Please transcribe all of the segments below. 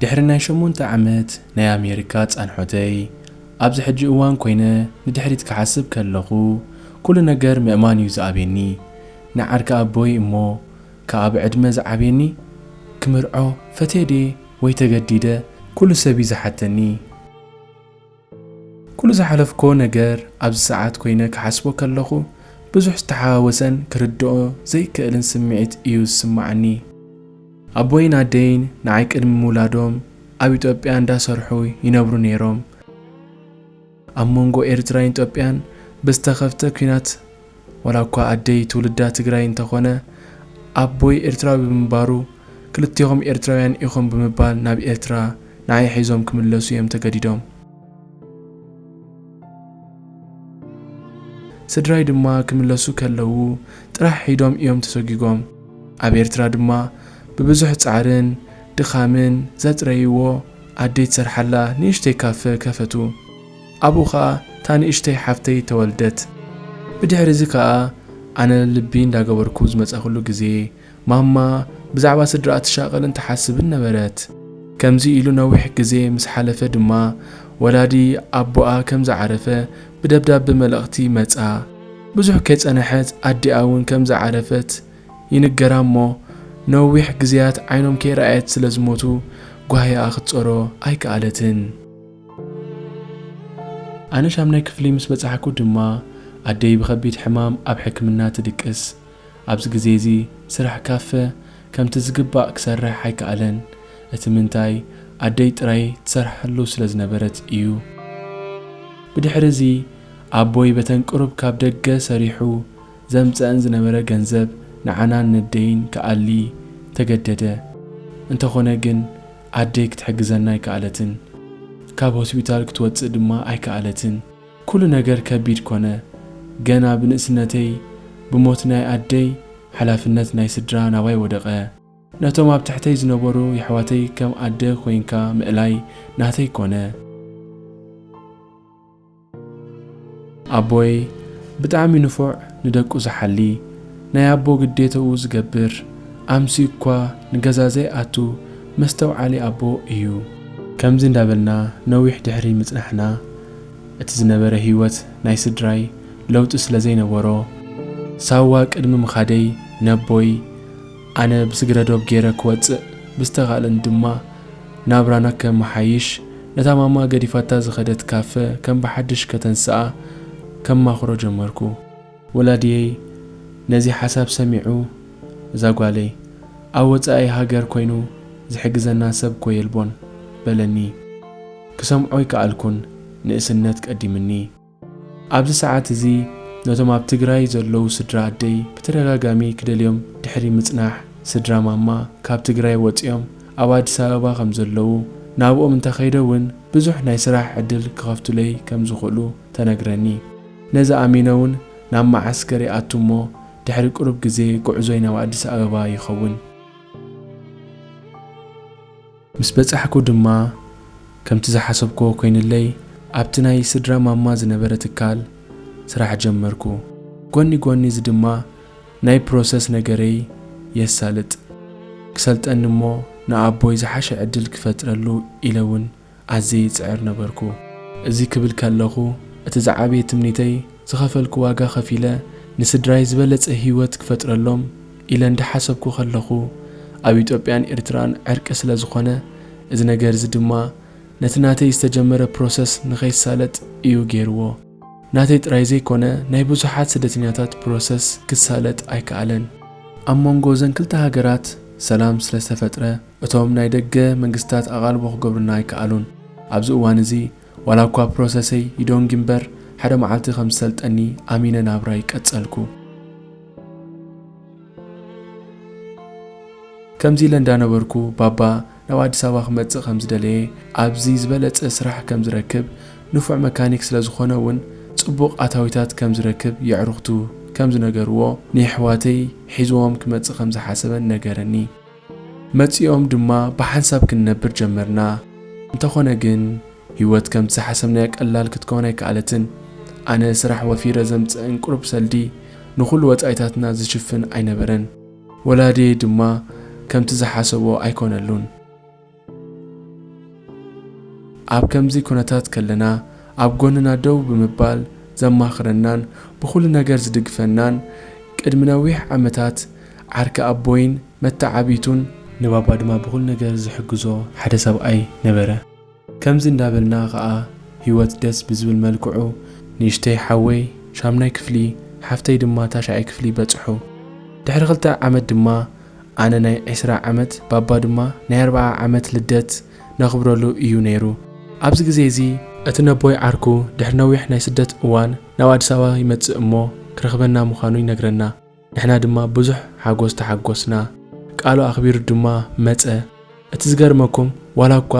ድሕሪ ናይ ሸሞንተ ዓመት ናይ ኣሜሪካ ጻንሖተይ፣ ኣብዚ ሕጂ እዋን ኮይነ ንድሕሪት ክሓስብ ከለኹ፣ ኩሉ ነገር ምእማን እዩ ዝኣብየኒ። ንዓርኪ ኣቦይ እሞ፣ ከኣ ብዕድመ ዝዓብየኒ፣ ክምርዖ ፈትየ ድየ ወይ ተገዲደ፣ ኩሉ ሰብ እዩ ዝሓተኒ። ኩሉ ዝሓለፍኮ ነገር ኣብዚ ሰዓት ኮይነ ክሓስቦ ከለኹ፣ ብዙሕ ዝተሓዋወሰን ክርድኦ ዘይክእልን ስምዒት እዩ ዝስምዓኒ። ኣቦይን ኣደይን ንዓይ ቅድሚ ምውላዶም ኣብ ኢትዮጵያ እንዳሰርሑ ይነብሩ ነይሮም። ኣብ መንጎ ኤርትራን ኢትዮጵያን ብዝተኸፍተ ኲናት፣ ዋላ እኳ ኣደይ ትውልዳ ትግራይ እንተኾነ፣ ኣቦይ ኤርትራዊ ብምንባሩ፣ ክልቴኹም ኤርትራውያን ኢኹም ብምባል ናብ ኤርትራ ንዓይ ሒዞም ክምለሱ እዮም ተገዲዶም። ስድራይ ድማ ክምለሱ ከለዉ ጥራሕ ሒዶም እዮም ተሰጒጎም። ኣብ ኤርትራ ድማ ብብዙሕ ጻዕርን ድኻምን ዘጥረይዎ ኣደይ ትሰርሓላ ንእሽተይ ካፈ ከፈቱ። ኣብኡ ኸኣ እታ ንእሽተይ ሓፍተይ ተወልደት። ብድሕሪ እዚ ኸኣ ኣነ ልቢ እንዳገበርኩ ዝመጻኹሉ ግዜ፣ ማማ ብዛዕባ ስድራኣ ትሻቐልን ትሓስብን ነበረት። ከምዚ ኢሉ ነዊሕ ግዜ ምስ ሓለፈ ድማ፣ ወላዲ ኣቦኣ ከም ዝዓረፈ ብደብዳበ መልእኽቲ መጻ። ብዙሕ ከይጸነሐት ኣዲኣ እውን ከም ዝዓረፈት ይንገራ እሞ፣ ነዊሕ ግዜያት ዓይኖም ከይረኣየት ስለ ዝሞቱ፣ ጓህያኣ ክትጸሮ ኣይከኣለትን። ኣነ ሻምናይ ክፍሊ ምስ በጻሕኩ ድማ፣ ኣደይ ብኸቢድ ሕማም ኣብ ሕክምና ትድቅስ። ኣብዚ ግዜ እዚ ስራሕ ካፈ ከምቲ ዝግባእ ክሰርሕ ኣይከኣለን። እቲ ምንታይ፣ ኣደይ ጥራይ ትሰርሓሉ ስለ ዝነበረት እዩ። ብድሕሪ እዚ፣ ኣቦይ በተን ቁሩብ ካብ ደገ ሰሪሑ ዘምጽአን ዝነበረ ገንዘብ ንዓናን ነደይን ክኣሊ ተገደደ። እንተኾነ ግን፣ ኣደይ ክትሕግዘና ኣይከኣለትን። ካብ ሆስፒታል ክትወጽእ ድማ ኣይከኣለትን። ኩሉ ነገር ከቢድ ኮነ። ገና ብንእስነተይ ብሞት ናይ ኣደይ ሓላፍነት ናይ ስድራ ናባይ ወደቐ። ነቶም ኣብ ትሕተይ ዝነበሩ የሕዋተይ ከም ኣደ ኮይንካ ምእላይ ናተይ ኮነ። ኣቦይ ብጣዕሚ ንፉዕ፣ ንደቁ ዝሓሊ፣ ናይ ኣቦ ግዴተኡ ዝገብር፣ ኣምስዩ እኳ ንገዛ ዘይኣቱ መስተውዓሊ ኣቦ እዩ። ከምዚ እንዳበልና ነዊሕ ድሕሪ ምጽናሕና፣ እቲ ዝነበረ ህይወት ናይ ስድራይ ለውጢ ስለ ዘይነበሮ፣ ሳዋ ቅድሚ ምኻደይ ነቦይ ኣነ ብስግረ ዶብ ገይረ ክወጽእ፣ ብዝተኻእለን ድማ ናብራና ከመሓይሽ፣ ነታ ማማ ገዲፋታ ዝኸደት ካፈ ከም ብሓድሽ ከተንስኣ ከማኽሮ ጀመርኩ። ወላዲየይ ነዚ ሓሳብ ሰሚዑ፣ "እዛ ጓለይ ኣብ ወጻኢ ሃገር ኮይኑ ዝሕግዘና ሰብ እኮ የልቦን" በለኒ። ክሰምዖ ኣይከኣልኩን፣ ንእስነት ቀዲምኒ። ኣብዚ ሰዓት እዚ ነቶም ኣብ ትግራይ ዘለዉ ስድራ ኣደይ ብተደጋጋሚ ክደልዮም ድሕሪ ምጽናሕ፣ ስድራ ማማ ካብ ትግራይ ወጺኦም ኣብ ኣዲስ ኣበባ ከም ዘለዉ፣ ናብኦም እንተኸይደ እውን ብዙሕ ናይ ስራሕ ዕድል ክኸፍቱለይ ከም ዝኽእሉ ተነግረኒ። ነዚ ኣሚነ እውን ናብ መዓስከር ይኣቱ እሞ ድሕሪ ቁሩብ ግዜ ጉዕዞይ ናብ ኣዲስ ኣበባ ይኸውን። ምስ በጻሕኩ ድማ ከምቲ ዝሓሰብክዎ ኮይንለይ ኣብቲ ናይ ስድራ ማማ ዝነበረ ትካል ስራሕ ጀመርኩ። ጎኒ ጎኒ እዚ ድማ ናይ ፕሮሰስ ነገረይ የሳልጥ። ክሰልጠኒ እሞ ንኣቦይ ዝሓሸ ዕድል ክፈጥረሉ ኢለ እውን ኣዝየ ይጽዕር ነበርኩ። እዚ ክብል ከለኹ፣ እቲ ዝዓበየ ትምኒተይ ዝኸፈልኩ ዋጋ ከፊለ ንስድራይ ዝበለጸ ህይወት ክፈጥረሎም ኢለ እንዳሓሰብኩ ከለኹ፣ ኣብ ኢትዮጵያን ኤርትራን ዕርቂ ስለ ዝኾነ፣ እዚ ነገር እዚ ድማ ነቲ ናተይ ዝተጀመረ ፕሮሰስ ንኸይሳለጥ እዩ ገይርዎ። ናተይ ጥራይ ዘይኮነ፣ ናይ ብዙሓት ስደተኛታት ፕሮሰስ ክሳለጥ ኣይከኣለን። ኣብ መንጎ እዘን ክልተ ሃገራት ሰላም ስለ ዝተፈጥረ፣ እቶም ናይ ደገ መንግስታት ኣቓልቦ ክገብሩና ኣይከኣሉን። ኣብዚ እዋን እዚ፣ ዋላ እኳ ፕሮሰሰይ ይደንጉ እምበር፣ ሓደ መዓልቲ ከም ዝሰልጠኒ ኣሚነ ናብራይ ቀጸልኩ። ከምዚ ኢለ እንዳነበርኩ፣ ባባ ናብ ኣዲስ ኣበባ ክመጽእ ከም ዝደለየ፣ ኣብዚ ዝበለጸ ስራሕ ከም ዝረክብ፣ ንፉዕ መካኒክ ስለ ዝኾነ እውን ጽቡቕ ኣታዊታት ከም ዝረክብ የዕሩኽቱ ከም ዝነገርዎ፣ ንየሕዋተይ ሒዝዎም ክመጽእ ከም ዝሓሰበን ነገረኒ። መጺኦም ድማ ብሓንሳብ ክንነብር ጀመርና። እንተኾነ ግን፣ ህይወት ከምቲ ዝሓሰብናዮ ቀላል ክትከውን ኣይከኣለትን። ኣነ ስራሕ ወፊረ ዘምጽእን ቁሩብ ሰልዲ ንኹሉ ወጻኢታትና ዝሽፍን ኣይነበረን። ወላዲየይ ድማ ከምቲ ዝሓሰብኦ ኣይኮነሉን። ኣብ ከምዚ ኩነታት ከለና ኣብ ጎንና ደው ብምባል ዘማኽረናን ብኹሉ ነገር ዝድግፈናን ቅድሚ ነዊሕ ዓመታት ዓርኪ ኣቦይን መተዓቢቱን ንባባ ድማ ብኹሉ ነገር ዝሕግዞ ሓደ ሰብኣይ ነበረ። ከምዚ እንዳበልና ኸኣ ህይወት ደስ ብዝብል መልክዑ ንእሽተይ ሓወይ ሻምናይ ክፍሊ፣ ሓፍተይ ድማ ታሽዓይ ክፍሊ በጽሑ። ድሕሪ ክልተ ዓመት ድማ ኣነ ናይ ዕስራ ዓመት፣ ባባ ድማ ናይ ኣርብዓ ዓመት ልደት ነኽብረሉ እዩ ነይሩ። ኣብዚ ግዜ እዚ እቲ ነቦይ ዓርኩ ድሕሪ ነዊሕ ናይ ስደት እዋን ናብ ኣዲስ ኣበባ ይመጽእ እሞ ክረኽበና ምዃኑ ይነግረና። ንሕና ድማ ብዙሕ ሓጎስ ተሓጎስና። ቃሉ ኣኽቢሩ ድማ መጸ። እቲ ዝገርመኩም ዋላ እኳ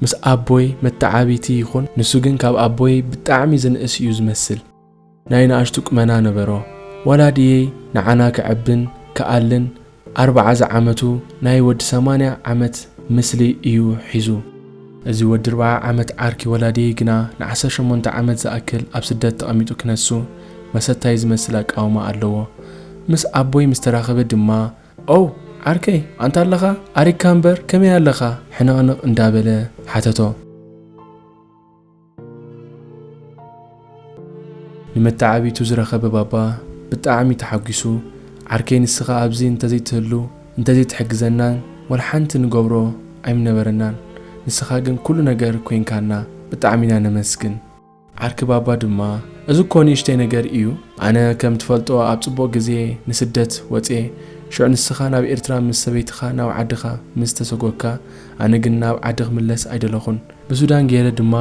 ምስ ኣቦይ መተዓቢቲ ይኹን፣ ንሱ ግን ካብ ኣቦይ ብጣዕሚ ዝንእስ እዩ ዝመስል። ናይ ንኣሽቱ ቁመና ነበሮ። ዋላ ድየይ ንዓና ክዕብን ክኣልን ኣርብዓ ዝዓመቱ ናይ ወዲ ሰማንያ ዓመት ምስሊ እዩ ሒዙ። እዚ ወዲ ኣርብዓ ዓመት ዓርኪ ወላዲየይ ግና ንዓሰርተ ሸሞንተ ዓመት ዝኣክል ኣብ ስደት ተቐሚጡ ክነሱ መሰታይ ዝመስል ኣቃውማ ኣለዎ። ምስ ኣቦይ ምስ ተራኸበ ድማ፣ "ኦው ዓርከይ፣ ኣንታ ኣለኻ? ኣሪግካ እምበር ከመይ ኣለኻ?" ሕንቕንቕ እንዳበለ ሓተቶ። ንመተዓቢቱ ዝረኸበ ባባ ብጣዕሚ ተሓጒሱ፣ "ዓርከይ፣ ንስኻ ኣብዚ እንተዘይትህሉ፣ እንተዘይትሕግዘናን ወላ ሓንቲ ንገብሮ ኣይምነበረናን። ንስኻ ግን ኩሉ ነገር ኮይንካና፣ ብጣዕሚ ኢና ነመስግን።" ዓርኪ ባባ ድማ፣ "እዚ እኮ ንእሽተይ ነገር እዩ። ኣነ ከም ትፈልጦ ኣብ ጽቡቕ ግዜ ንስደት ወጽየ፣ ሽዑ ንስኻ ናብ ኤርትራ ምስ ሰበይትኻ ናብ ዓድኻ ምስ ተሰጎግካ፣ ኣነ ግን ናብ ዓዲ ክምለስ ኣይደለኹን። ብሱዳን ገይረ ድማ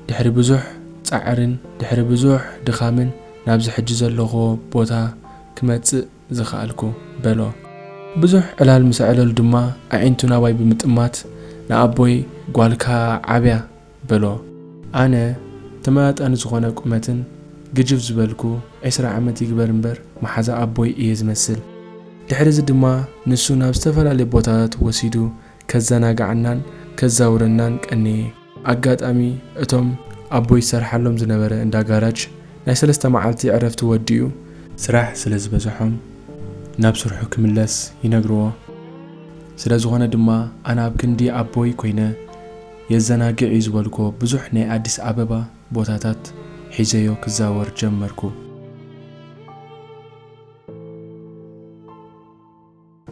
ድሕሪ ብዙሕ ጻዕርን ድሕሪ ብዙሕ ድኻምን ናብዚ ሕጂ ዘለኹዎ ቦታ ክመጽእ ዝኸኣልኩ" በሎ። ብዙሕ ዕላል ምስ ኣዕለሉ ድማ ኣዒንቱ ናባይ ብምጥማት፣ "ንኣቦይ ጓልካ ዓብያ" በሎ። ኣነ ተመጣጣኒ ዝኾነ ቁመትን ግጅፍ ዝበልኩ ዕስራ ዓመት ይግበር እምበር መሓዛ ኣቦይ እየ ዝመስል። ድሕሪ እዚ ድማ ንሱ ናብ ዝተፈላለየ ቦታታት ወሲዱ ከዘናግዓናን ከዛውረናን ቀነየ። ኣጋጣሚ እቶም ኣቦይ ዝሰርሓሎም ዝነበረ እንዳ ጋራጅ ናይ ሰለስተ መዓልቲ ዕረፍቲ ወዲኡ ስራሕ ስለ ዝበዝሖም ናብ ስርሑ ክምለስ ይነግርዎ። ስለ ዝኾነ ድማ ኣነ ኣብ ክንዲ ኣቦይ ኮይነ የዘናግዕ እዩ ዝበልኮ ብዙሕ ናይ ኣዲስ ኣበባ ቦታታት ሒዘዮ ክዛወር ጀመርኩ።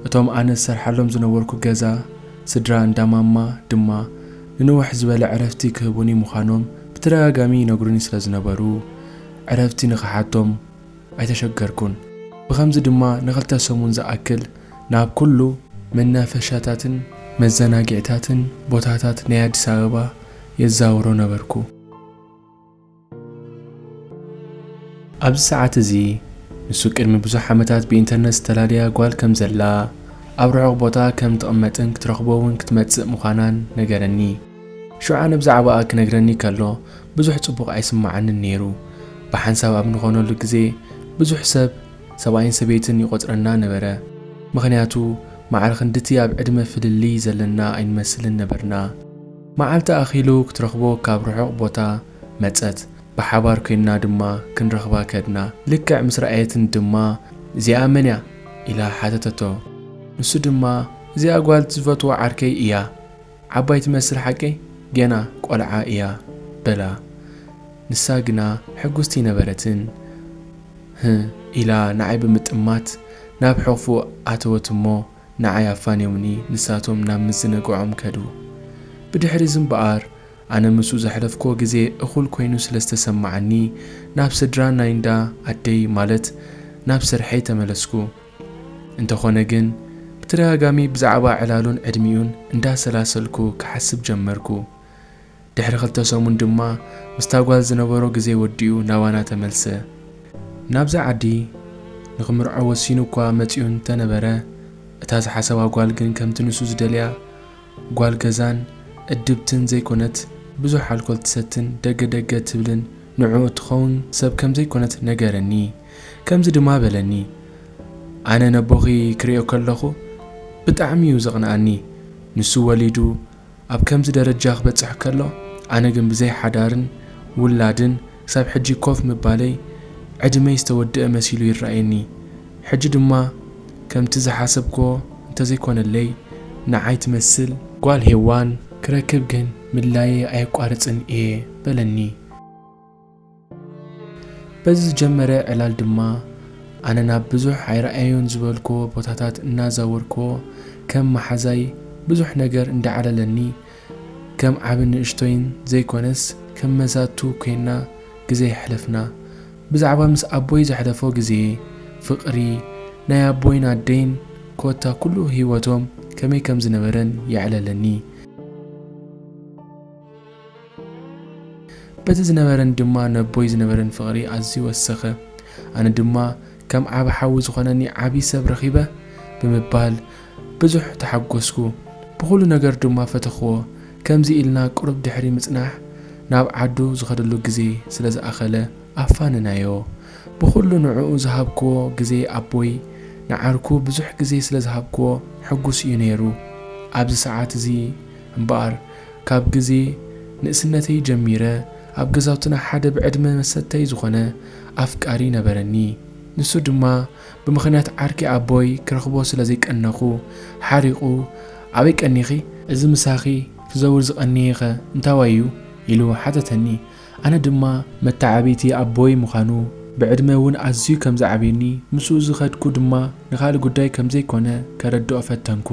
እቶም ኣነ ዝሰርሓሎም ዝነበርኩ ገዛ ስድራ እንዳማማ ድማ ንንውሕ ዝበለ ዕረፍቲ ክህቡኒ ምዃኖም ብተደጋጋሚ ይነግሩኒ ስለ ዝነበሩ፣ ዕረፍቲ ንኽሓቶም ኣይተሸገርኩን። ብኸምዚ ድማ ንኽልተ ሰሙን ዝኣክል ናብ ኩሉ መናፈሻታትን መዘናግዕታትን ቦታታት ናይ ኣዲስ ኣበባ የዛውሮ ነበርኩ። ኣብዚ ሰዓት እዚ ንሱ ቅድሚ ብዙሕ ዓመታት ብኢንተርነት ዝተላለያ ጓል ከም ዘላ፣ ኣብ ርሑቕ ቦታ ከም ትቕመጥን ክትረኽቦ እውን ክትመጽእ ምዃናን ነገረኒ። ሽዑ ኣነ ብዛዕባኣ ክነግረኒ ከሎ ብዙሕ ጽቡቕ ኣይስምዓንን ነይሩ። ብሓንሳብ ኣብ ንኾነሉ ግዜ ብዙሕ ሰብ ሰብኣይን ሰበይትን ይቖጽረና ነበረ። ምኽንያቱ ማዕረ ክንድቲ ኣብ ዕድመ ፍልልይ ዘለና ኣይንመስልን ነበርና። መዓልቲ ኣኺሉ ክትረኽቦ ካብ ርሑቕ ቦታ መጸት። ብሓባር ኮይንና ድማ ክንረኽባ ከድና። ልክዕ ምስ ረኣየትን ድማ፣ "እዚኣ መን እያ?" ኢላ ሓተተቶ። ንሱ ድማ፣ "እዚኣ ጓል ዝፈትዎ ዓርከይ እያ። ዓባይ ትመስል ሓቀይ? ገና ቆልዓ እያ" በላ። ንሳ ግና ሕጉስቲ ነበረትን። "ህህ" ኢላ ንዓይ ብምጥማት ናብ ሕቑፉ ኣተወት እሞ፣ ንዓይ ኣፋንዮምኒ ንሳቶም ናብ ምዝንግዖም ከዱ። ብድሕሪ እዚ እምበኣር፣ ኣነ ምስኡ ዘሕለፍክዎ ግዜ እኹል ኮይኑ ስለ ዝተሰማዓኒ፣ ናብ ስድራ ናይ እንዳ ኣደይ፣ ማለት ናብ ስርሐይ ተመለስኩ። እንተኾነ ግን፣ ብተደጋጋሚ ብዛዕባ ዕላሉን ዕድሚኡን እንዳሰላሰልኩ ክሓስብ ጀመርኩ። ድሕሪ ክልተ ሰሙን ድማ ምስታ ጓል ዝነበሮ ግዜ ወዲኡ ናባና ተመልሰ። ናብዛ ዓዲ ንኽምርዖ ወሲኑ እኳ መጺኡ እንተነበረ፣ እታ ዝሓሰባ ጓል ግን ከምቲ ንሱ ዝደልያ ጓል ገዛን እድብትን ዘይኮነት፣ ብዙሕ ኣልኮል ትሰትን ደገ ደገ ትብልን ንዕኡ እትኸውን ሰብ ከም ዘይኮነት ነገረኒ። ከምዚ ድማ በለኒ፣ "ኣነ ነቦኺ ክርእዮ ከለኹ ብጣዕሚ እዩ ዘቕንኣኒ። ንሱ ወሊዱ ኣብ ከምዚ ደረጃ ክበጽሕ ከሎ፣ ኣነ ግን ብዘይ ሓዳርን ውላድን ክሳብ ሕጂ ኮፍ ምባለይ ዕድመይ ዝተወድአ መሲሉ ይረኣየኒ። ሕጂ ድማ ከምቲ ዝሓሰብክዎ እንተዘይኮነለይ፣ ንዓይ ትመስል ጓል ሄዋን ክረክብ ግን ምድላየ ኣየቋርጽን እየ በለኒ። በዚ ዝጀመረ ዕላል ድማ ኣነ ናብ ብዙሕ ኣይረኣዮን ዝበልክዎ ቦታታት እናዛወርክዎ ከም መሓዛይ ብዙሕ ነገር እንዳዓለለኒ ከም ዓቢ ንእሽቶይን ዘይኮነስ ከም መዛቱ ኮይና ግዜ የሕለፍና። ብዛዕባ ምስ ኣቦይ ዘሕለፎ ግዜ፣ ፍቕሪ፣ ናይ ኣቦይን ኣደይን ኮታ ኩሉ ህይወቶም ከመይ ከም ዝነበረን የዕለለኒ። በቲ ዝነበረን ድማ ነቦይ ዝነበረን ፍቕሪ ኣዝዩ ወሰኸ። ኣነ ድማ ከም ዓቢ ሓዊ ዝኾነኒ ዓቢ ሰብ ረኺበ ብምባል ብዙሕ ተሓጎስኩ። ብኹሉ ነገር ድማ ፈተኽዎ። ከምዚ ኢልና ቅሩብ ድሕሪ ምጽናሕ ናብ ዓዱ ዝኸደሉ ግዜ ስለ ዝኣኸለ ኣፋነናዮ። ብኹሉ ንዕኡ ዝሃብክዎ ግዜ ኣቦይ ንዓርኩ ብዙሕ ግዜ ስለ ዝሃብክዎ ሕጉስ እዩ ነይሩ። ኣብዚ ሰዓት እዚ እምበኣር ካብ ግዜ ንእስነተይ ጀሚረ ኣብ ገዛውትና ሓደ ብዕድመ መሰተይ ዝኾነ ኣፍቃሪ ነበረኒ። ንሱ ድማ ብምኽንያት ዓርኪ ኣቦይ ክረኽቦ ስለ ዘይቀነኹ ሓሪቑ፣ "ኣበይ ቀኒኺ? እዚ ምሳኺ ክዘውር ዝቐነየኸ እንታዋይ እዩ?" ኢሉ ሓተተኒ። ኣነ ድማ መተዓብይቲ ኣቦይ ምዃኑ፣ ብዕድመ እውን ኣዝዩ ከም ዝዓብየኒ፣ ምስኡ ዝኸድኩ ድማ ንኻልእ ጉዳይ ከም ዘይኮነ ከረድኦ ፈተንኩ።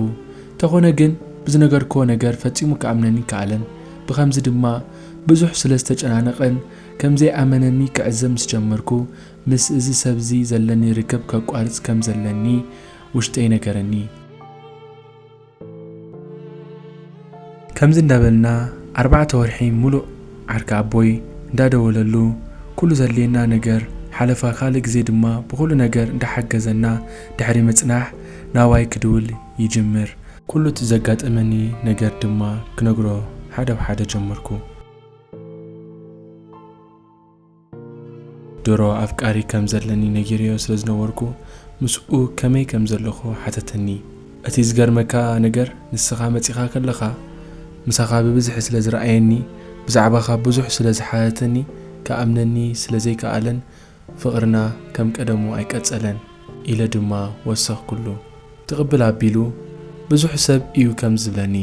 እንተኾነ ግን ብዝነገርክዎ ነገር ፈጺሙ ክኣምነኒ ከኣለን። ብኸምዚ ድማ ብዙሕ ስለ ዝተጨናነቐን ከም ዘይኣመነኒ ክዕዘብ ምስ ጀመርኩ፣ ምስ እዚ ሰብዚ ዘለኒ ርክብ ከቋርጽ ከም ዘለኒ ውሽጠይ ነገረኒ። ከምዚ እንዳበልና ኣርባዕተ ወርሒ ሙሉእ ዓርኪ ኣቦይ እንዳደወለሉ ኩሉ ዘድልየና ነገር ሓለፋ፣ ካልእ ግዜ ድማ ብኹሉ ነገር እንዳሓገዘና ድሕሪ ምጽናሕ ናባይ ክድውል ይጅምር። ኩሉ እቲ ዘጋጠመኒ ነገር ድማ ክነግሮ ሓደ ብሓደ ጀመርኩ። ድሮ ኣፍቃሪ ከም ዘለኒ ነጊረዮ ስለ ዝነበርኩ፣ ምስኡ ከመይ ከም ዘለኹ ሓተተኒ። እቲ ዝገርመካ ነገር፣ ንስኻ መጺኻ ከለኻ፣ ምሳኻ ብብዝሒ ስለ ዝረኣየኒ፣ ብዛዕባኻ ብዙሕ ስለ ዝሓተተኒ፣ ክኣምነኒ ስለ ዘይከኣለን፣ ፍቕርና ከም ቀደሙ ኣይቀጸለን ኢለ ድማ ወሰኽኩሉ። ትቕብል ኣቢሉ፣ ብዙሕ ሰብ እዩ ከም ዝብለኒ።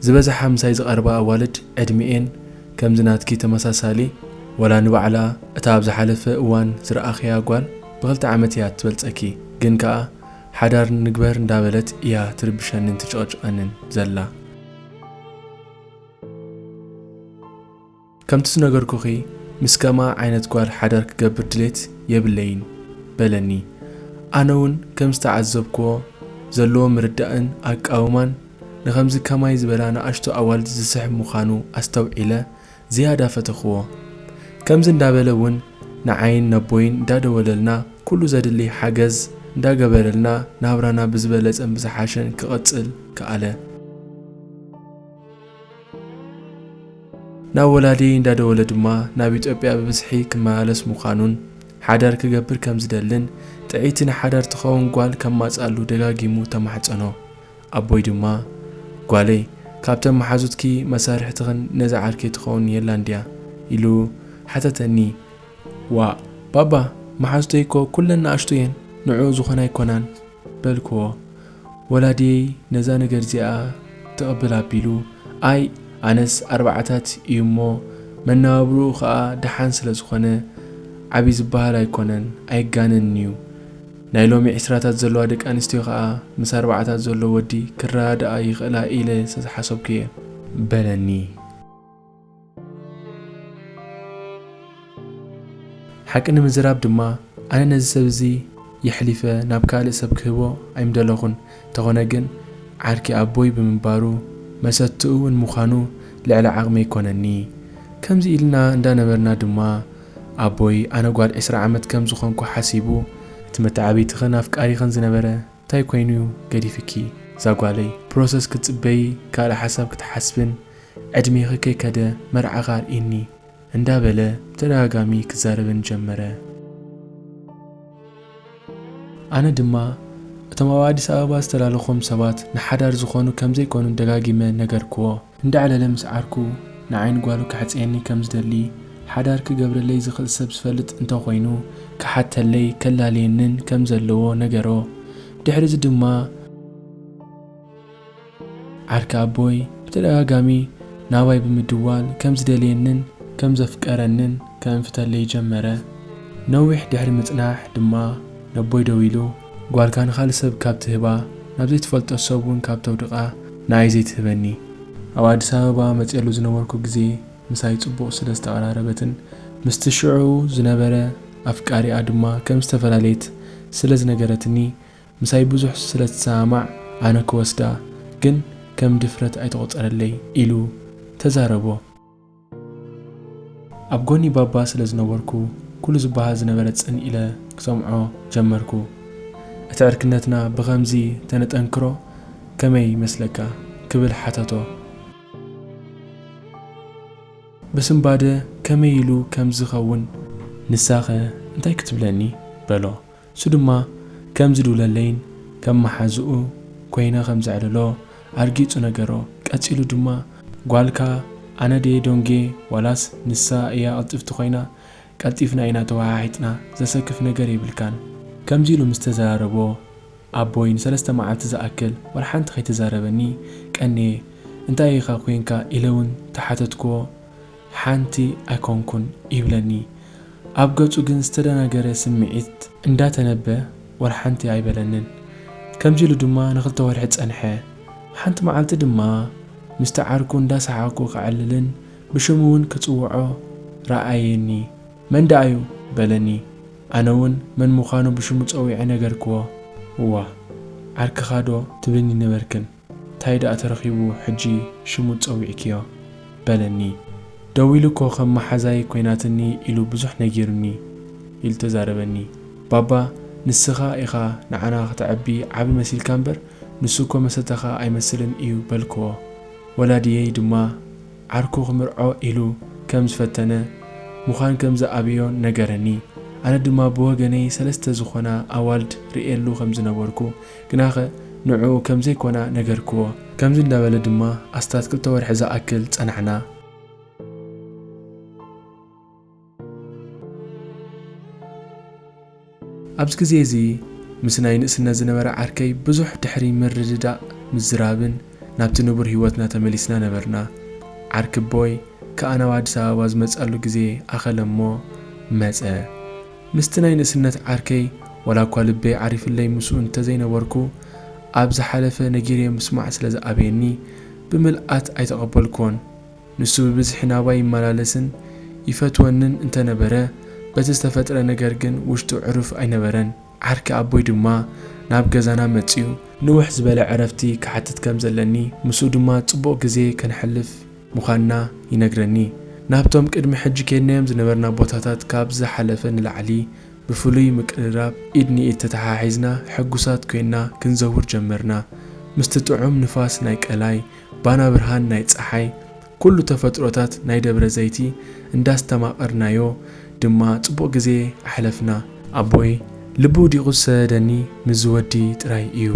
ዝበዝሓ ምሳይ ዝቐርባ ኣዋልድ ዕድሚኤን ከምዚ ናትኪ ተመሳሳሊ፣ ወላ ንባዕላ እታ ኣብ ዝሓለፈ እዋን ዝረኣኽያ ጓል ብኽልተ ዓመት እያ ትበልጸኪ። ግን ከኣ ሓዳር ንግበር እንዳበለት እያ ትርብሸንን ትጭቕጭቐንን ዘላ። ከምቲ ዝነገርኩኺ፣ ምስ ከማ ዓይነት ጓል ሓዳር ክገብር ድሌት የብለይን በለኒ። ኣነ እውን ከም ዝተዓዘብክዎ፣ ዘለዎ ምርዳእን ኣቃውማን ንኸምዚ ከማይ ዝበላ ንኣሽቱ ኣዋልድ ዝስሕብ ምዃኑ ኣስተውዒለ ዝያዳ ፈተኽዎ። ከምዚ እንዳበለ እውን ንዓይን ነቦይን እንዳደወለልና፣ ኩሉ ዘድሊ ሓገዝ እንዳገበረልና፣ ናብራና ብዝበለጸን ብዝሓሸን ክቕጽል ከኣለ። ናብ ወላዲየይ እንዳደወለ ድማ ናብ ኢትዮጵያ ብብዝሒ ክመላለስ ምዃኑን ሓዳር ክገብር ከም ዝደልን ጥዕይቲ ንሓዳር ትኸውን ጓል ከማጽኣሉ ደጋጊሙ ተማሕጸኖ። ኣቦይ ድማ፣ "ጓለይ፣ ካብተን መሓዙትኪ መሳርሕትኽን ነዛ ዓርከይ ትኸውን የላን ድያ?" ኢሉ ሓተተኒ። "ዋእ ባባ፣ መሓዙተይ እኮ ኩለን ንኣሽቱ እየን፣ ንዕኡ ዝኾና ኣይኮናን" በልክዎ። ወላዲየይ ነዛ ነገር እዚኣ ትቕብል ኣቢሉ፣ "ኣይ፣ ኣነስ ኣርባዓታት እዩ እሞ፣ መነባብርኡ ኸኣ ደሓን ስለ ዝኾነ፣ ዓቢ ዝበሃል ኣይኮነን፣ ኣይጋነንን እዩ። ናይ ሎሚ ዕስራታት ዘለዋ ደቂ ኣንስትዮ ኸኣ ምስ ኣርባዓታት ዘሎ ወዲ ክረዳድኣ ይኽእላ ኢለ ስለ ዝሓሰብኩ እየ" በለኒ። ሓቂ ንምዝራብ ድማ፣ ኣነ ነዚ ሰብ እዚ የሕሊፈ ናብ ካልእ ሰብ ክህቦ ኣይምደለኹን። እንተኾነ ግን፣ ዓርኪ ኣቦይ ብምንባሩ፣ መሰትኡ እውን ምዃኑ ልዕሊ ዓቕመይ ኮነኒ። ከምዚ ኢልና እንዳነበርና ድማ፣ ኣቦይ ኣነ ጓል ዕስራ ዓመት ከም ዝኾንኩ ሓሲቡ፣ እቲ መተዓብይትኽን ኣፍቃሪኽን ዝነበረ እንታይ ኮይኑ ገዲፍኪ? እዛ ጓለይ፣ ፕሮሰስ ክትጽበዪ፣ ካልእ ሓሳብ ክትሓስብን ዕድሜኺ ከይከደ መርዓኻ ኣርእይኒ እንዳበለ ብተደጋጋሚ ክዛረበን ጀመረ። ኣነ ድማ እቶም ኣብ ኣዲስ ኣበባ ዝተላለኹም ሰባት ንሓዳር ዝኾኑ ከም ዘይኮኑ ደጋጊመ ነገርክዎ። እንዳዕለለ ምስ ዓርኩ ንዓይን ጓሉ ከሕጽየኒ ከም ዝደሊ፣ ሓዳር ክገብረለይ ዝኽእል ሰብ ዝፈልጥ እንተኾይኑ ክሓተለይ ከላልየንን ከም ዘለዎ ነገሮ። ድሕሪ እዚ ድማ ዓርኪ ኣቦይ ብተደጋጋሚ ናባይ ብምድዋል ከም ዝደልየንን ከም ዘፍቀረንን ከእንፍተለይ ጀመረ። ነዊሕ ድሕሪ ምጽናሕ ድማ ነቦይ ደዊሉ፣ "ጓልካ ንኻልእ ሰብ ካብ ትህባ፣ ናብ ዘይትፈልጦ ሰብ እውን ካብ ተውድቓ፣ ንኣይ ዘይትህበኒ?" ኣብ ኣዲስ ኣበባ መጽኤሉ ዝነበርኩ ግዜ ምሳይ ጽቡቕ ስለ ዝተቐራረበትን ምስቲ ሽዑ ዝነበረ ኣፍቃሪኣ ድማ ከም ዝተፈላለየት ስለ ዝነገረትኒ፣ ምሳይ ብዙሕ ስለ ትሰማማዕ ኣነ ክወስዳ ግን ከም ድፍረት ኣይተቖጸረለይ ኢሉ ተዛረቦ። ኣብ ጎኒ ባባ ስለ ዝነበርኩ፣ ኩሉ ዝበሃል ዝነበረ ጽን ኢለ ክሰምዖ ጀመርኩ። "እቲ ዕርክነትና ብኸምዚ ተነጠንክሮ ከመይ ይመስለካ?" ክብል ሓተቶ። ብስንባደ ከመይ ኢሉ ከም ዝኸውን፣ "ንሳኸ እንታይ ክትብለኒ?" በሎ። እሱ ድማ ከም ዝድውለለይን ከም መሓዝኡ ኮይነ ከም ዘዕልሎ ኣርጊጹ ነገሮ። ቀጺሉ ድማ፣ "ጓልካ ኣነ ድየ ዶንጌ ዋላስ ንሳ እያ ቅልጥፍቲ ኮይና? ቀልጢፍና ኢና ተወሓሒጥና፣ ዘሰክፍ ነገር የብልካን።" ከምዚ ኢሉ ምስ ተዘራረቦ፣ ኣቦይ ንሰለስተ መዓልቲ ዝኣክል ዋላ ሓንቲ ከይተዛረበኒ ቀንየ። "እንታይ ኢኻ ኮንካ?" ኢለ እውን ተሓተትክዎ። "ሓንቲ ኣይኮንኩን" ይብለኒ። ኣብ ገጹ ግን ዝተደናገረ ስምዒት እንዳተነበ ዋላ ሓንቲ ኣይበለንን። ከምዚ ኢሉ ድማ ንኽልተ ወርሒ ጸንሐ። ሓንቲ መዓልቲ ድማ ምስቲ ዓርኩ እንዳሰሓቕኩ ከዕልልን ብሽሙ እውን ክጽውዖ ረኣየኒ። "መን ደኣ እዩ?" በለኒ። ኣነ እውን መን ምዃኑ ብሽሙ ጸዊዐ ነገርክዎ። "እዋ፣ ዓርክኻ ዶ ትብልኒ ነበርክን? እንታይ ደኣ ተረኺቡ ሕጂ ሽሙ ጸዊዕክዮ?" በለኒ። "ደዊሉ እኮ ከም መሓዛይ ኮይናትኒ ኢሉ ብዙሕ ነጊሩኒ" ኢሉ ተዛረበኒ። "ባባ፣ ንስኻ ኢኻ ንዓና ከተዕቢ ዓቢ መሲልካ እምበር፣ ንሱ እኮ መሰተኻ ኣይመስልን እዩ" በልክዎ። ወላድየይ ድማ ዓርኩ ክምርዖ ኢሉ ከም ዝፈተነ ምዃን ከም ዝኣበዮ ነገረኒ። ኣነ ድማ ብወገነይ ሰለስተ ዝኾና ኣዋልድ ርእየሉ ከም ዝነበርኩ፣ ግናኸ ንዕኡ ከም ዘይኮና ነገርክዎ። ከምዚ እንዳበለ ድማ ኣስታት ክልተ ወርሒ ዝኣክል ጸናሕና። ኣብዚ ግዜ እዚ ምስ ናይ ንእስነት ዝነበረ ዓርከይ ብዙሕ ድሕሪ ምርድዳእ ምዝራብን ናብቲ ንቡር ህይወትና ተመሊስና ነበርና። ዓርኪቦይ ከኣ ናብ ኣዲስ ኣበባ ዝመጸሉ ግዜ ኣኸለ እሞ መጸ። ምስቲ ናይ ንእስነት ዓርከይ ዋላ እኳ ልበይ ዓሪፍለይ ምስኡ እንተዘይነበርኩ፣ ኣብ ዝሓለፈ ነጊረዮ ምስማዕ ስለ ዝኣበየኒ ብምልኣት ኣይተቐበልኩዎን። ንሱ ብብዝሒ ናባይ ይመላለስን ይፈትወንን እንተነበረ፣ በቲ ዝተፈጥረ ነገር ግን ውሽጡ ዕሩፍ ኣይነበረን። ዓርኪ ኣቦይ ድማ ናብ ገዛና መጺኡ ንውሕ ዝበለ ዕረፍቲ ክሓትት ከም ዘለኒ፣ ምስኡ ድማ ጽቡቕ ግዜ ከነሕልፍ ምዃንና ይነግረኒ። ናብቶም ቅድሚ ሕጂ ኬድናዮም ዝነበርና ቦታታት ካብ ዝሓለፈ ንላዕሊ ብፍሉይ ምቅርራብ ኢድ ንኢድ ተተሓሒዝና ሕጉሳት ኮይንና ክንዘውር ጀመርና። ምስቲ ጥዑም ንፋስ ናይ ቀላይ፣ ባና ብርሃን ናይ ጸሓይ፣ ኩሉ ተፈጥሮታት ናይ ደብረ ዘይቲ እንዳስተማቐርናዮ ድማ ጽቡቕ ግዜ ኣሕለፍና። ኣቦይ ልቡ ውዲቑ ዝሰደኒ ምስዚ ወዲ ጥራይ እዩ።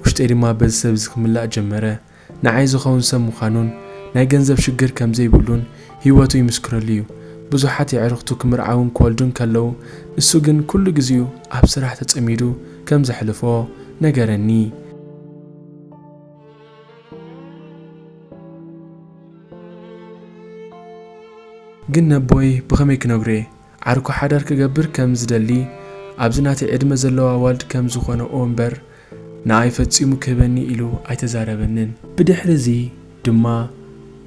ውሽጠይ ድማ በዚ ሰብ እዚ ክምላእ ጀመረ። ንዓይ ዝኸውን ሰብ ምዃኑን ናይ ገንዘብ ሽግር ከም ዘይብሉን ህይወቱ ይምስክረሉ እዩ። ብዙሓት የዕርኽቱ ክምርዓውን ክወልዱን ከለዉ፣ ንሱ ግን ኩሉ ግዜኡ ኣብ ስራሕ ተጸሚዱ ከም ዘሕልፎ ነገረኒ። ግን ነቦይ ብኸመይ ክነግሮ እየ? ዓርኩ ሓዳር ክገብር ከም ዝደሊ፣ ኣብዚ ናተይ ዕድመ ዘለዋ ኣዋልድ ከም ዝኾነኦ እምበር፣ ንኣይ ፈጺሙ ክህበኒ ኢሉ ኣይተዛረበንን። ብድሕሪ እዚ ድማ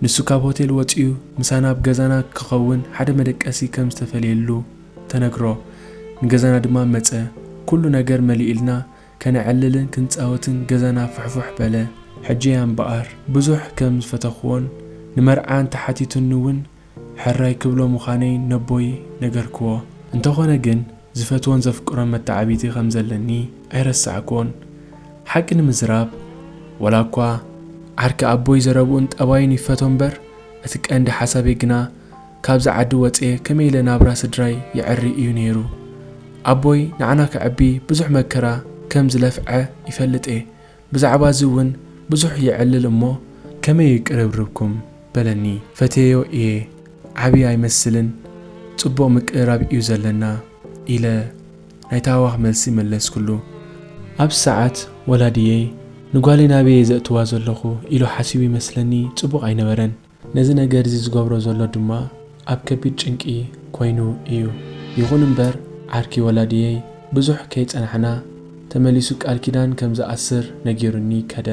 ንሱ ካብ ሆቴል ወጺኡ ምሳና ኣብ ገዛና ክኸውን ሓደ መደቀሲ ከም ዝተፈልየሉ ተነግሮ። ንገዛና ድማ መጸ። ኩሉ ነገር መሊኡልና፣ ከነዕልልን ክንጻወትን ገዛና ፍሕፉሕ በለ። ሕጂ እያ እምበኣር ብዙሕ ከም ዝፈተኽዎን ንመርዓ እንተሓቲቱኒ እውን ሕራይ ክብሎ ምዃነይ ነቦይ ነገርክዎ። እንተኾነ ግን ዝፈትዎን ዘፍቅሮን መተዓቢቲ ከም ዘለኒ ኣይረሳዕክዎን። ሓቂ ንምዝራብ፣ ወላ እኳ ዓርኪ ኣቦይ ዘረብኡን ጠባዩን ይፈቶ እምበር፣ እቲ ቀንዲ ሓሳበይ ግና ካብዚ ዓዲ ወፅየ ከመይ ኢለ ናብራ ስድራይ የዕሪ እዩ ነይሩ። ኣቦይ ንዓና ከዕቢ ብዙሕ መከራ ከም ዝለፍዐ ይፈልጥ እየ። ብዛዕባ እዚ እውን ብዙሕ የዕልል እሞ ከመይ እዩ ቅርብርብኩም በለኒ። ፈትየዮ እየ፣ ዓብዪ ኣይመስልን፣ ፅቡቕ ምቅርራብ እዩ ዘለና ኢለ ናይ ታህዋኽ መልሲ መለስኩሉ። ኣብ ሰዓት ወላድየይ ንጓለይ ናበይ እየ ዘእትዋ ዘለኹ ኢሉ ሓሲቡ ይመስለኒ። ፅቡቕ ኣይነበረን። ነዚ ነገር እዚ ዝገብሮ ዘሎ ድማ ኣብ ከቢድ ጭንቂ ኮይኑ እዩ። ይኹን እምበር፣ ዓርኪ ወላዲየይ ብዙሕ ከይጸናሕና፣ ተመሊሱ ቃል ኪዳን ከም ዝኣስር ነጊሩኒ ከደ።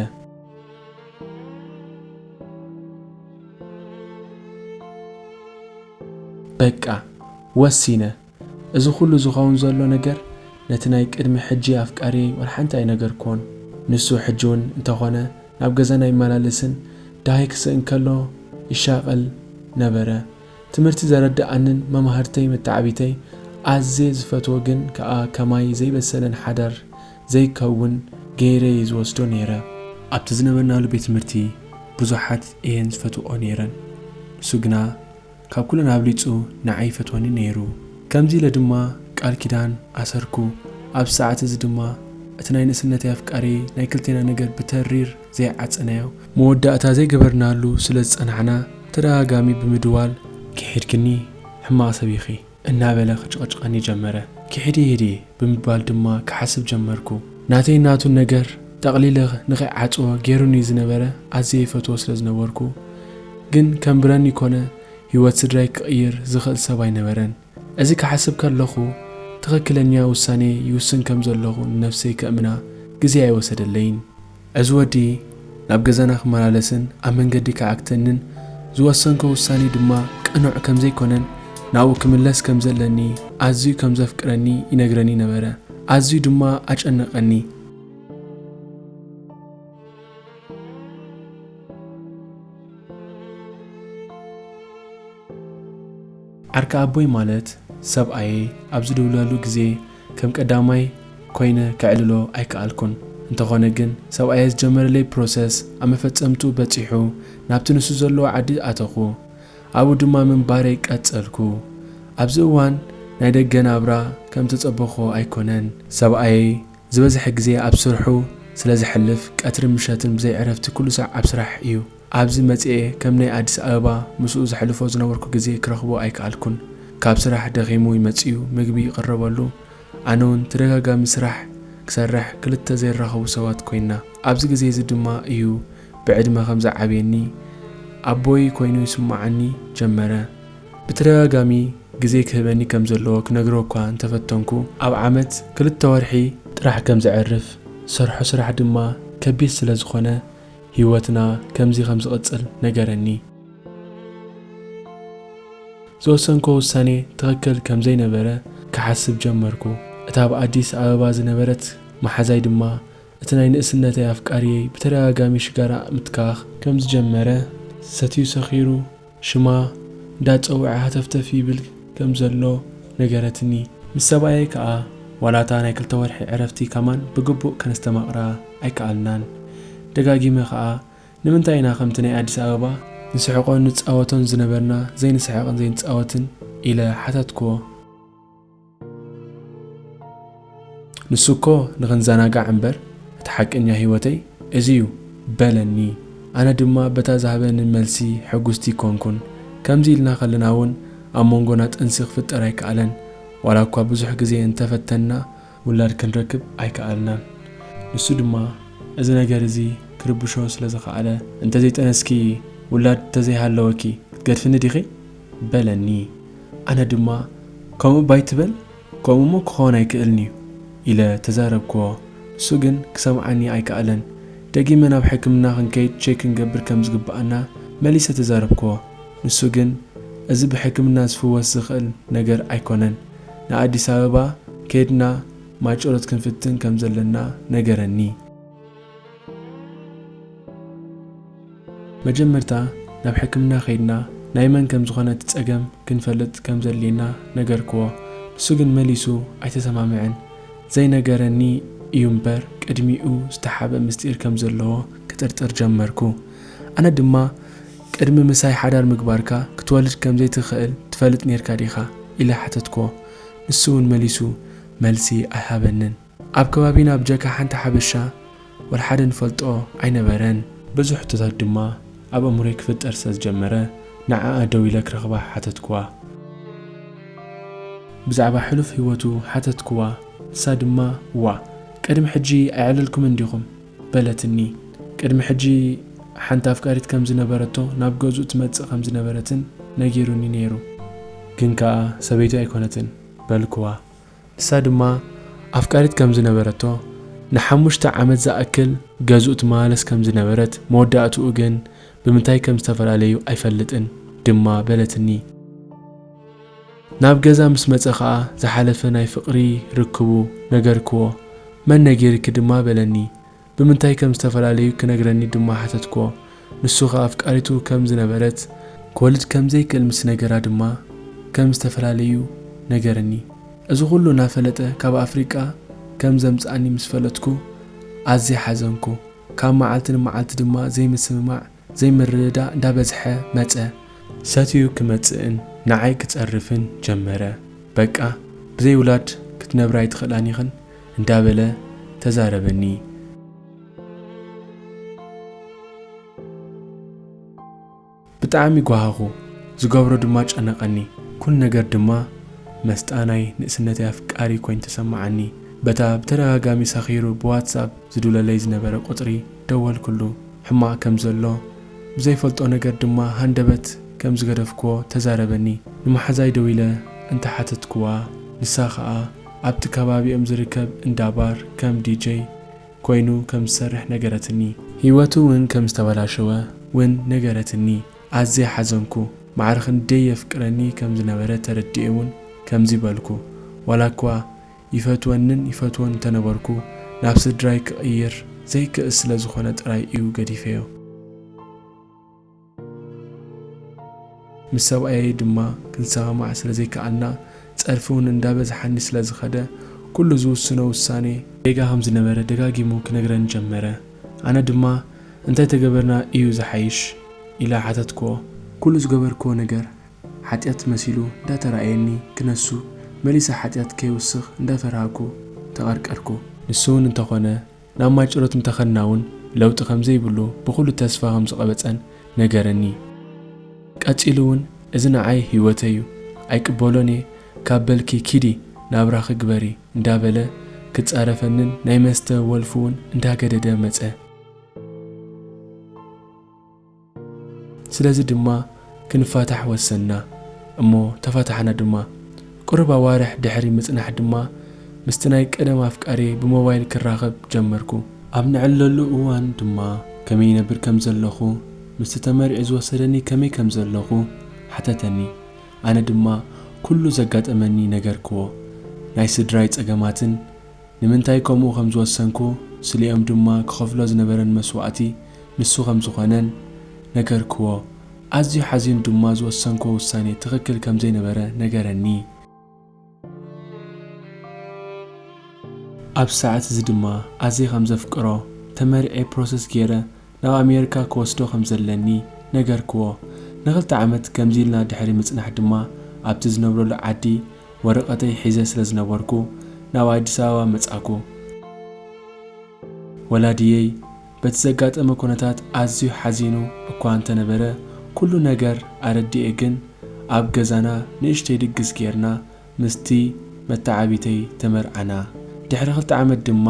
በቃ፣ ወሲነ። እዚ ኩሉ ዝኸውን ዘሎ ነገር ነቲ ናይ ቅድሚ ሕጂ ኣፍቃሪየይ ወላ ሓንቲ ኣይነገርኩዎን። ንሱ ሕጂ እውን እንተኾነ ናብ ገዛና ኣይመላለስን፣ ደሃይ ክስእ እንከሎ ይሻቐል ነበረ። ትምህርቲ ዘረድኣንን መማህርተይ መተዓቢተይ ኣዝየ ዝፈትዎ ግን ከኣ ከማይ ዘይበሰለን ሓዳር ዘይከውን ገይረ እየ ዝወስዶ ነይረ። ኣብቲ ዝነበርናሉ ቤት ትምህርቲ ብዙሓት እየን ዝፈትወኦ ነይረን። ንሱ ግና ካብ ኩለን ኣብሊጹ ንዓይ ይፈትወኒ ነይሩ። ከምዚ ኢለ ድማ ቃል ኪዳን ኣሰርኩ። ኣብ ሰዓት እዚ ድማ እቲ ናይ ንእስነተይ ኣፍቃሪ ናይ ክልቴና ነገር ብተሪር ዘይዓጸናዮ መወዳእታ ዘይገበርናሉ ስለ ዝጸናሕና ብተደጋጋሚ ብምድዋል "ክሒድክኒ ሕማቕ ሰብ ኢኺ" እናበለ ክጭቕጭቐኒ ጀመረ። "ክሒድ ይሂድ" ብምባል ድማ ክሓስብ ጀመርኩ። ናተይ ናቱን ነገር ጠቕሊለ ንኸይዓጽዎ ገይሩኒ ዝነበረ ኣዝየ ይፈትዎ ስለ ዝነበርኩ ግን ከንብረኒ ኮነ ህይወት ስድራይ ክቕይር ዝኽእል ሰብ ኣይነበረን። እዚ ክሓስብ ከለኹ ትኽክለኛ ውሳኔ ይውስን ከም ዘለኹ ንነፍሰይ ከእምና ግዜ ኣይወሰደለይን። እዚ ወዲ ናብ ገዛና ክመላለስን ኣብ መንገዲ ክዓግተንን ዝወሰንኮ ውሳኔ ድማ ቅኑዕ ከም ዘይኮነን ናብኡ ክምለስ ከም ዘለኒ ኣዝዩ ከም ዘፍቅረኒ ይነግረኒ ነበረ። ኣዝዩ ድማ ኣጨነቐኒ። ዓርኪ ኣቦይ ማለት ሰብኣየይ ኣብ ዝድውለሉ ግዜ ከም ቀዳማይ ኮይነ ከዕልሎ ኣይከኣልኩን። እንተኾነ ግን ሰብኣየይ ዝጀመረለይ ፕሮሰስ ኣብ መፈጸምትኡ በጺሑ ናብቲ ንሱ ዘለዎ ዓዲ ኣተኹ። ኣብኡ ድማ ምንባረይ ቀጸልኩ። ኣብዚ እዋን ናይ ደገ ናብራ ከም ተጸበኹዎ ኣይኮነን። ሰብኣየይ ዝበዝሐ ግዜ ኣብ ስርሑ ስለ ዘሕልፍ፣ ቀትርን ምሸትን ብዘይ ዕረፍቲ ኩሉ ሳዕ ኣብ ስራሕ እዩ። ኣብዚ መጺኤ ከም ናይ ኣዲስ ኣበባ ምስኡ ዘሕልፎ ዝነበርኩ ግዜ ክረኽቦ ኣይከኣልኩን። ካብ ስራሕ ደኺሙ ይመጽእ'ዩ፣ ምግቢ ይቕረበሉ። ኣነ እውን ተደጋጋሚ ስራሕ ክሰርሕ ክልተ ዘይራኸቡ ሰባት ኮይንና። ኣብዚ ግዜ እዚ ድማ እዩ ብዕድመ ከም ዝዓብየኒ ኣቦይ ኮይኑ ይስምዓኒ ጀመረ። ብተደጋጋሚ ግዜ ክህበኒ ከም ዘለዎ ክነግሮ እኳ እንተፈተንኩ፣ ኣብ ዓመት ክልተ ወርሒ ጥራሕ ከም ዘዕርፍ፣ ዝሰርሖ ስራሕ ድማ ከቢድ ስለ ዝኾነ፣ ህይወትና ከምዚ ከም ዝቕጽል ነገረኒ። ዝወሰንኮ ውሳኔ ትኽክል ከም ዘይነበረ ክሓስብ ጀመርኩ። እታ ኣብ ኣዲስ ኣበባ ዝነበረት መሓዛይ ድማ፣ እቲ ናይ ንእስነተይ ኣፍቃሪየይ ብተደጋጋሚ ሽጋራ ምትካኽ ከም ዝጀመረ፣ ሰትዩ ሰኺሩ ሽማ እንዳጸውዐ ሃተፍተፍ ይብል ከም ዘሎ ነገረትኒ። ምስ ሰብኣየይ ከኣ ዋላ እታ ናይ ክልተ ወርሒ ዕረፍቲ ከማን ብግቡእ ከነስተማቕራ ኣይከኣልናን። ደጋጊመ ከኣ "ንምንታይ ኢና ከምቲ ናይ ኣዲስ ኣበባ ንስሕቆን ንጻወቶን ዝነበርና ዘይንስሕቕን ዘይንጻወትን?" ኢለ ሓተትክዎ። ንሱ እኮ ንኽንዘናጋዕ እምበር፣ እቲ ሓቀኛ ህይወተይ እዚ እዩ በለኒ። ኣነ ድማ በታ ዝሃበኒ መልሲ ሕጉስቲ ኮንኩን። ከምዚ ኢልና ከለና እውን ኣብ መንጎና ጥንሲ ክፍጠር ኣይከኣለን። ዋላ እኳ ብዙሕ ግዜ እንተፈተንና፣ ውላድ ክንረክብ ኣይከኣልናን። ንሱ ድማ እዚ ነገር እዚ ክርብሾ ስለ ዝኸኣለ፣ "እንተዘይጠነስኪ፣ ውላድ እንተዘይሃለወኪ፣ ክትገድፍኒ ዲኺ?" በለኒ። ኣነ ድማ፣ "ከምኡ እባ ኣይትበል፣ ከምኡ እሞ ክኸውን ኣይክእልን እዩ" ኢለ ተዛረብክዎ። ንሱ ግን ክሰምዓኒ ኣይከኣለን። ደጊመ ናብ ሕክምና ክንከይድ ቼክ ክንገብር ከም ዝግብኣና መሊሰ ተዛረብክዎ። ንሱ ግን፣ "እዚ ብሕክምና ዝፍወስ ዝኽእል ነገር ኣይኮነን። ንኣዲስ ኣበባ ከይድና ማይጨሎት ክንፍትን ከም ዘለና ነገረኒ።" መጀመርታ ናብ ሕክምና ከይድና ናይ መን ከም ዝኾነ እቲ ጸገም ክንፈልጥ ከም ዘድልየና ነገርክዎ። ንሱ ግን መሊሱ ኣይተሰማምዐን። ዘይነገረኒ እዩ እምበር ቅድሚኡ ዝተሓበ ምስጢር ከም ዘለዎ ክጥርጥር ጀመርኩ። ኣነ ድማ፣ "ቅድሚ ምሳይ ሓዳር ምግባርካ ክትወልድ ከም ዘይትኽእል ትፈልጥ ኔርካ ዲኻ?" ኢለ ሓተትክዎ። ንሱ እውን መሊሱ መልሲ ኣይሃበንን። ኣብ ከባቢና ብጀካ ሓንቲ ሓበሻ ወላ ሓደ ንፈልጦ ኣይነበረን። በዚ ሕቶታት ድማ ኣብ ኣእምሮይ ክፍጠር ስለ ዝጀመረ፣ ንዓኣ ደው ኢለ ክረኽባ ሓተትክዋ። ብዛዕባ ሕሉፍ ህይወቱ ሓተትክዋ። ንሳ ድማ፣ "ዋ፣ ቅድሚ ሕጂ ኣየዕለልኩምን ዲኹም?" በለትኒ። "ቅድሚ ሕጂ ሓንቲ ኣፍቃሪት ከም ዝነበረቶ ናብ ገዝኡ ትመጽእ ከም ዝነበረትን ነጊሩኒ ነይሩ። ግን ከኣ ሰበይቱ ኣይኮነትን በልኩዋ። ንሳ ድማ ኣፍቃሪት ከም ዝነበረቶ ንሓሙሽተ ዓመት ዝኣክል ገዝኡ ትመላለስ ከም ዝነበረት፣ መወዳእትኡ ግን ብምንታይ ከም ዝተፈላለዩ ኣይፈልጥን ድማ በለትኒ። ናብ ገዛ ምስ መጸ ከኣ ዝሓለፈ ናይ ፍቕሪ ርክቡ ነገርክዎ። መን ነጊርኪ ድማ በለኒ። ብምንታይ ከም ዝተፈላለዩ ክነግረኒ ድማ ሓተትክዎ። ንሱ ከኣ ኣፍቃሪቱ ከም ዝነበረት፣ ክወልድ ከም ዘይክእል ምስ ነገራ ድማ ከም ዝተፈላለዩ ነገረኒ። እዚ ኩሉ እናፈለጠ ካብ ኣፍሪቃ ከም ዘምጽኣኒ ምስ ፈለጥኩ ኣዝየ ሓዘንኩ። ካብ መዓልቲ ንመዓልቲ ድማ ዘይምስምማዕ ዘይምርድዳእ እንዳበዝሐ መጸ። ሰትዩ ክመጽእን ንዓይ ክጸርፍን ጀመረ። በቃ ብዘይ ውላድ ክትነብራ ኣይትኽእላን ኢኽን እንዳበለ ተዛረበኒ። ብጣዕሚ ጓሃኹ፣ ዝገብሮ ድማ ጨነቐኒ። ኩሉ ነገር ድማ መስጣ ናይ ንእስነተይ ኣፍቃሪ ኮይኑ ተሰማዓኒ። በታ ብተደጋጋሚ ሰኺሩ ብዋትሳፕ ዝድውለለይ ዝነበረ ቁጽሪ ደወልኩሉ። ሕማቕ ከም ዘሎ ብዘይፈልጦ ነገር ድማ ሃንደበት ከም ዝገደፍክዎ ተዛረበኒ። ንመሓዛይ ደዊለ እንተሓተትክዋ፣ ንሳ ኸኣ ኣብቲ ከባቢኦም ዝርከብ እንዳ ባር ከም ዲጀይ ኮይኑ ከም ዝሰርሕ ነገረትኒ። ህይወቱ እውን ከም ዝተበላሸወ እውን ነገረትኒ። ኣዝየ ሓዘንኩ። ማዕረ ክንደይ የፍቅረኒ ከም ዝነበረ ተረዲኤ እውን ከምዚ በልኩ። ዋላ እኳ ይፈትወንን ይፈትዎን እንተነበርኩ፣ ናብ ስድራይ ክቕይር ዘይክእል ስለ ዝኾነ ጥራይ እዩ ገዲፈዮ። ምስ ሰብኣየይ ድማ ክንሰማማዕ ስለ ዘይከኣልና፣ ጸርፊ እውን እንዳበዝሓኒ ስለ ዝኸደ፣ ኩሉ ዝውስኖ ውሳኔ ጌጋ ከም ዝነበረ ደጋጊሙ ክነግረኒ ጀመረ። ኣነ ድማ እንታይ ተገበርና እዩ ዝሓይሽ ኢለ ሓተትክዎ። ኩሉ ዝገበርክዎ ነገር ሓጢኣት መሲሉ እንዳተራእየኒ ክነሱ፣ መሊሰ ሓጢኣት ከይውስኽ እንዳፈራህኩ ተቐርቀርኩ። ንሱ እውን እንተኾነ ናብ ማይ ጭሮት እንተኸድና እውን ለውጢ ከም ዘይብሉ ብኹሉ ተስፋ ከም ዝቐበጸን ነገረኒ። ቀጺሉ እውን እዚ ንዓይ ህይወተይ እዩ፣ ኣይቅበሎን እየ፣ ካብ በልኪ ኪዲ ናብራኺ ግበሪ እንዳበለ ክጻረፈንን ናይ መስተ ወልፉ እውን እንዳገደደ መጸ። ስለዚ ድማ ክንፋታሕ ወሰንና እሞ ተፋታሕና ድማ። ቁሩብ ኣዋርሕ ድሕሪ ምጽናሕ ድማ ምስቲ ናይ ቀደም ኣፍቃሪየይ ብሞባይል ክራኸብ ጀመርኩ። ኣብ ንዕለሉ እዋን ድማ ከመይ ይነብር ከም ዘለኹ፣ ምስቲ ተመሪዑ ዝወሰደኒ ከመይ ከም ዘለኹ ሓተተኒ። ኣነ ድማ ኩሉ ዘጋጠመኒ ነገርክዎ። ናይ ስድራይ ጸገማትን ንምንታይ ከምኡ ከም ዝወሰንኩ፣ ስሊኦም ድማ ክኸፍሎ ዝነበረን መስዋእቲ ንሱ ከም ዝኾነን ነገርክዎ። ኣዝዩ ሓዚኑ ድማ ዝወሰንክዎ ውሳኔ ትኽክል ከም ዘይነበረ ነገረኒ። ኣብ ሰዓት እዚ ድማ ኣዝየ ከም ዘፍቅሮ ተመሪዐ ፕሮሰስ ገይረ ናብ ኣሜሪካ ክወስዶ ከም ዘለኒ ነገርክዎ። ንኽልተ ዓመት ከምዚ ኢልና ድሕሪ ምጽናሕ ድማ ኣብቲ ዝነብረሉ ዓዲ ወረቐተይ ሒዘ ስለ ዝነበርኩ ናብ ኣዲስ ኣበባ መጻእኩ። ወላድየይ በቲ ዘጋጠመ ኩነታት ኣዝዩ ሓዚኑ እኳ እንተነበረ፣ ኩሉ ነገር ኣረዲኤ ግን ኣብ ገዛና ንእሽተይ ድግስ ጌርና ምስቲ መተዓቢተይ ተመርዓና። ድሕሪ ክልተ ዓመት ድማ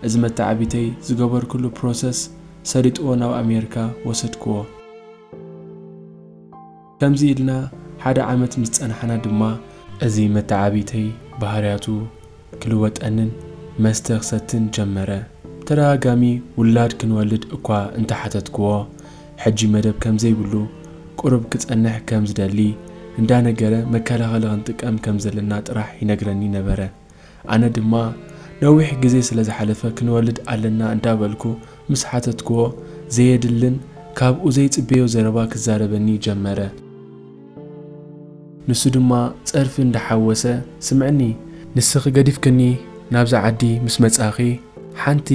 እዚ መተዓቢተይ ዝገበርኩሉ ፕሮሰስ ሰሊጥዎ ናብ ኣሜሪካ ወሰድክዎ። ከምዚ ኢልና ሓደ ዓመት ምስ ጸናሕና ድማ እዚ መተዓቢተይ ባህርያቱ ክልወጠንን መስተ ክሰትን ጀመረ። ተደጋጋሚ ውላድ ክንወልድ እኳ እንተሓተትክዎ፣ ሕጂ መደብ ከም ዘይብሉ፣ ቁሩብ ክጸንሕ ከም ዝደሊ እንዳነገረ መከላኸሊ ክንጥቀም ከም ዘለና ጥራሕ ይነግረኒ ነበረ። ኣነ ድማ ነዊሕ ግዜ ስለ ዝሓለፈ ክንወልድ ኣለና እንዳበልኩ ምስ ሓተትክዎ፣ ዘየድልን ካብኡ ዘይጽበዮ ዘረባ ክዛረበኒ ጀመረ። ንሱ ድማ ጸርፊ እንዳሓወሰ፣ ስምዕኒ፣ ንስኺ ገዲፍክኒ ናብዛ ዓዲ ምስ መጻኺ፣ ሓንቲ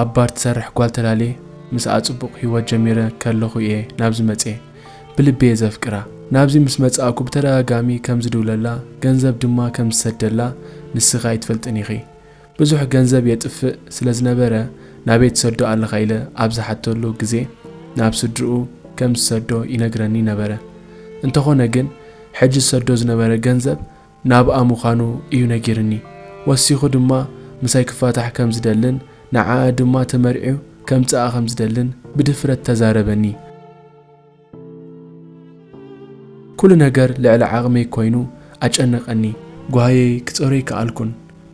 ኣብ ባር ትሰርሕ ጓል ተላልየ ምስኣ ጽቡቕ ህይወት ጀሚረ ከለኹ እየ ናብዚ መጽየ። ብልቢ እየ ዘፍቅራ። ናብዚ ምስ መጻእኩ ብተደጋጋሚ ከም ዝድውለላ፣ ገንዘብ ድማ ከም ዝሰደላ ንስኺ ኣይትፈልጥን ኢኺ። ብዙሕ ገንዘብ የጥፍእ ስለ ዝነበረ፣ ናበይ ትሰዶ ኣለኻ ኢለ ኣብ ዝሓተሉ ግዜ፣ ናብ ስድርኡ ከም ዝሰዶ ይነግረኒ ነበረ። እንተኾነ ግን፣ ሕጂ ዝሰዶ ዝነበረ ገንዘብ ናብኣ ምዃኑ እዩ ነጊርኒ። ወሲኹ ድማ ምሳይ ክፋታሕ ከም ዝደልን ንዓኣ ድማ ተመርዒዩ ከምጽኣ ከም ዝደልን ብድፍረት ተዛረበኒ። ኩሉ ነገር ልዕሊ ዓቕመይ ኮይኑ ኣጨነቐኒ። ጓህየይ ክጸሮ ኣይከኣልኩን።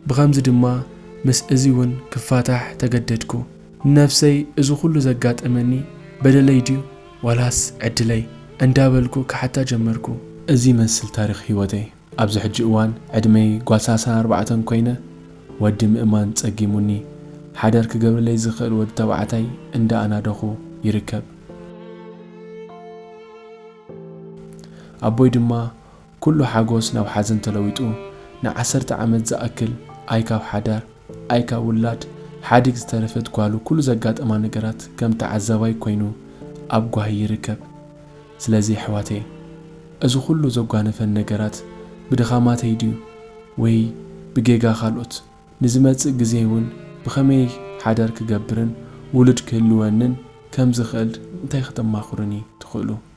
ብኸምዚ ድማ ምስ እዚ እውን ክፋታሕ ተገደድኩ። ንነፍሰይ እዚ ኩሉ ዘጋጠመኒ በደለይ ድዩ ዋላስ ዕድለይ እንዳበልኩ ክሓታ ጀመርኩ። እዚ ይመስል ታሪኽ ህይወተይ። ኣብዚ ሕጂ እዋን ዕድመይ ጓል ሰላሳን ኣርባዕተን ኮይነ፣ ወዲ ምእማን ጸጊሙኒ፣ ሓዳር ክገብረለይ ዝኽእል ወዲ ተባዕታይ እንዳኣናደኹ ይርከብ። ኣቦይ ድማ ኩሉ ሓጎስ ናብ ሓዘን ተለዊጡ፣ ንዓሰርተ ዓመት ዝኣክል ኣይ ካብ ሓዳር ኣይ ካብ ውላድ ሓዲግ ዝተረፈት ጓሉ ኩሉ ዘጋጠማ ነገራት ከም ተዓዛባይ ኮይኑ ኣብ ጓሂ ይርከብ። ስለዚ ኣሕዋተይ፣ እዚ ኩሉ ዘጓነፈን ነገራት ብድኻማተይ ድዩ ወይ ብጌጋ ካልኦት? ንዝመጽእ ግዜ እውን ብኸመይ ሓዳር ክገብርን ውሉድ ክህልወንን ከም ዝኽእል እንታይ ክተማኽሩኒ ትኽእሉ?